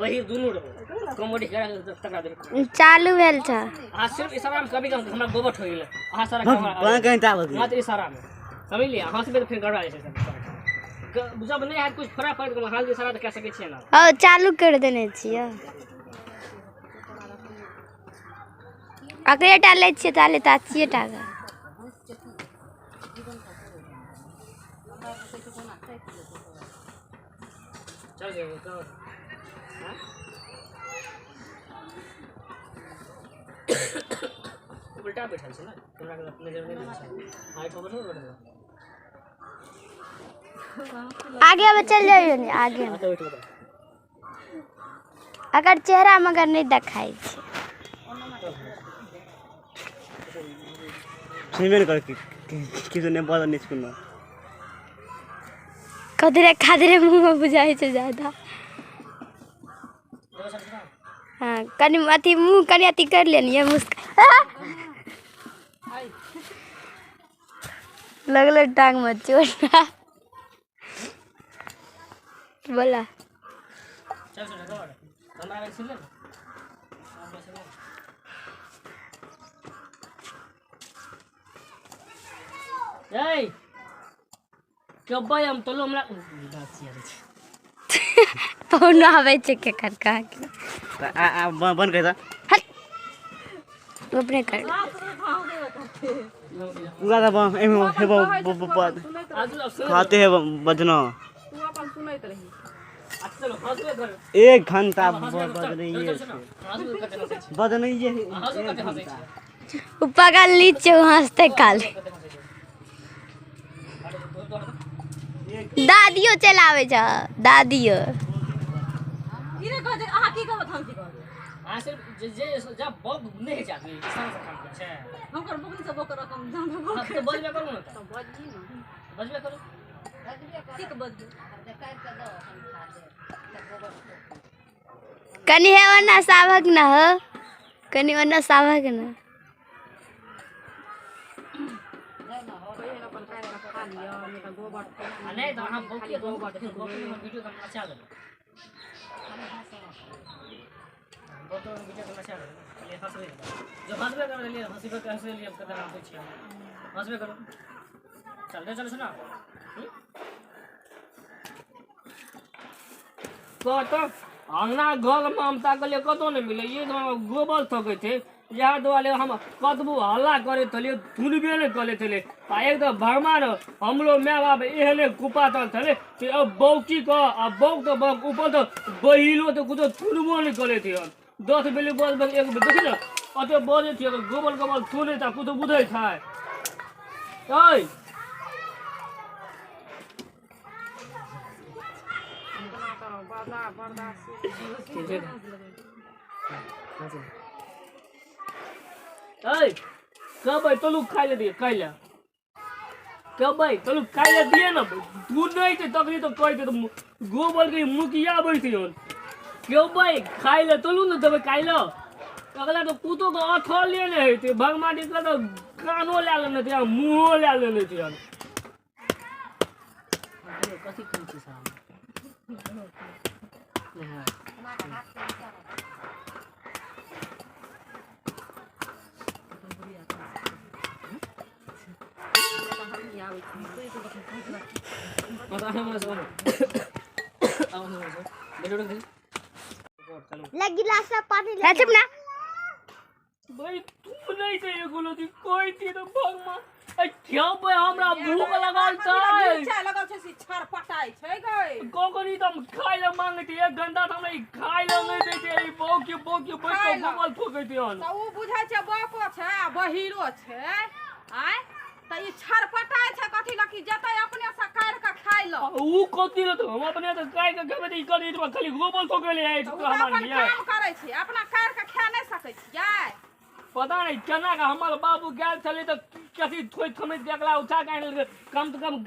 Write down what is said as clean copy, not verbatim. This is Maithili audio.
वही दुनू रहो कॉमेडी तकरा देबै। चालू भेल छ। अहाँ सिर्फ इशारा में कभी कभी हमरा गोबर ठोक गेलै, अहाँ सारा बंद कहीं ताबत मात्र इशारा में समझलियै, हँसबै तऽ फेर गड़बड़ा जाइ छै सब। जब नहि हैत कुछ फड़ा फड़ हाथ इशारा तऽ कए सकै छियै ने। हौ चालू कर देने छियै, अकरे टा लै छियै ताले तऽ अस्सीए टाका। चल जेबै कहो। उल्टा बैठल छै ने, कैमरा के नजर नहि छै। हाँ एहिठाम बैठल बैठल। आगे अब चल जाइयो ने आगे। हाँ तऽ बैठल। अगर चेहरा मगर नहीं देखाइ छै। सुनबे नहि कर किछु नहि बजल नहि सुनल। कदरे खादरे मुँह में बुझाइ छै ज्यादा। हाँ कनि अथी मुँह कनि अथी कर लेनी मुस्कान लगलै टांग में चोट। बोला चल चल गौर हमरा बेर सुन ले ने। ए कब्बै हम तोलो हमरा पौना आबै छै केकर कहाँ के। तऽ आ आ बंद कर दऽ। हट तू अपने कर। पूरा तऽ एहिमे हेबो खाते है बजना। तू अपन सुनैत रही। चलो हंसबे कर। एक घंटा बजनैये हंसबे बजनैये। कते हंसै छै। उ पगल नीचे उ हंसते काल दादियो चलाबै छ दादियो। ई रे कहै छै अहाँ की कहब हम की कहब। अहाँ सिर्फ जे जे जब बग नहि होइ छै आदमी इशारा से काम करै छै। हम कर बुकनी से बोकर रकम जान देबो। हाँ, तऽ बजबे करू ने, तऽ बजली ने बजबे करू। की के बजली। कनि हे ओना साभक न हो, कनि ओना साभक न। अपन काटि कऽ खा लिअ नहि तऽ गोबर। आ नहि तऽ अहाँ बौकी गोबर देखियौ, बौकी हमर वीडियो के नचा देबै, बौकी वीडियो के नचा देबै। खाली हँसबै जो हँसबे करू, लिए हँसबे हँसबे लिए कते नाम दै छियै, हँसबे करू। चल दे चल सुना कह तऽ अंगना घरमे हम ताकलियै कतहु नहि मिलै। ये गोबर थकै छै, इएह दुआरे हम कतबो हल्ला करैत छलियै सुनबे नहि करै छलै। आ एक तऽ भगवान हमरो माय बाप एहने कुपातर छलै कि अब बौकी कऽ आ बौक तऽ बौक ऊपर तऽ बहिलो तऽ कुछो सुनबो नहि करै छै। 10 बेली बजबै एक बेर देखी ने ओते बजै छियै गोबर गोबर सुनै छै, कुछो बुझै छै। ओइ कबै तोलू खाइ लए दिए, खाइ लए कबै तोलू खाइ लए दिए ने। तू नहि छै तखनी तऽ कहै छै गोबर के मुखिया बैठियौ कबै खाइ लए तोलू ने देबै खाइ लए। अगला तऽ कुतो के अथले नहि हेतै, भगवान के तऽ कानो लए लेने छै आ मुँहो लए लेने छै। कथी कहै छै साहब? गिलास में पानी ले चुप ना भाई। तू नहीं छै एगो लती कोई थी तो भगवान ए क्यों भाई हमरा भूख लगल छै। मिरचाइ लगल छै से छर पटाइ छै गै। कोकनी तऽ हम खाइ लए मांगै छी, एक घंटा तऽ हमरा ई खाइ लए नहि दै छै। ई बौकी बौकी बैठ खाइ कऽ लए। गोबर थोकै छै हन। तऽ उ बुझै छै बौको छै आ बहिरो छै आँय, तऽ ई छरपटाइ छै कथी लए कि जेतै अपने से काटि कऽ खाइ लए। उ कथी लए? तऽ हम अपने तऽ खाइ कऽ खेबै तऽ ई कथी खाली गोबर थोकै लए जाइ तऽ छै उ तऽ हमरा अपन लिए। काम करै छै, अपना काटि कऽ खा नहि सकै छियै? पता नहि केना कऽ हमर बाबू गेल छलै तऽ कथी थोड़ि थमैत कऽ एकरा उठा कऽ आनि लेलकै कम से कम।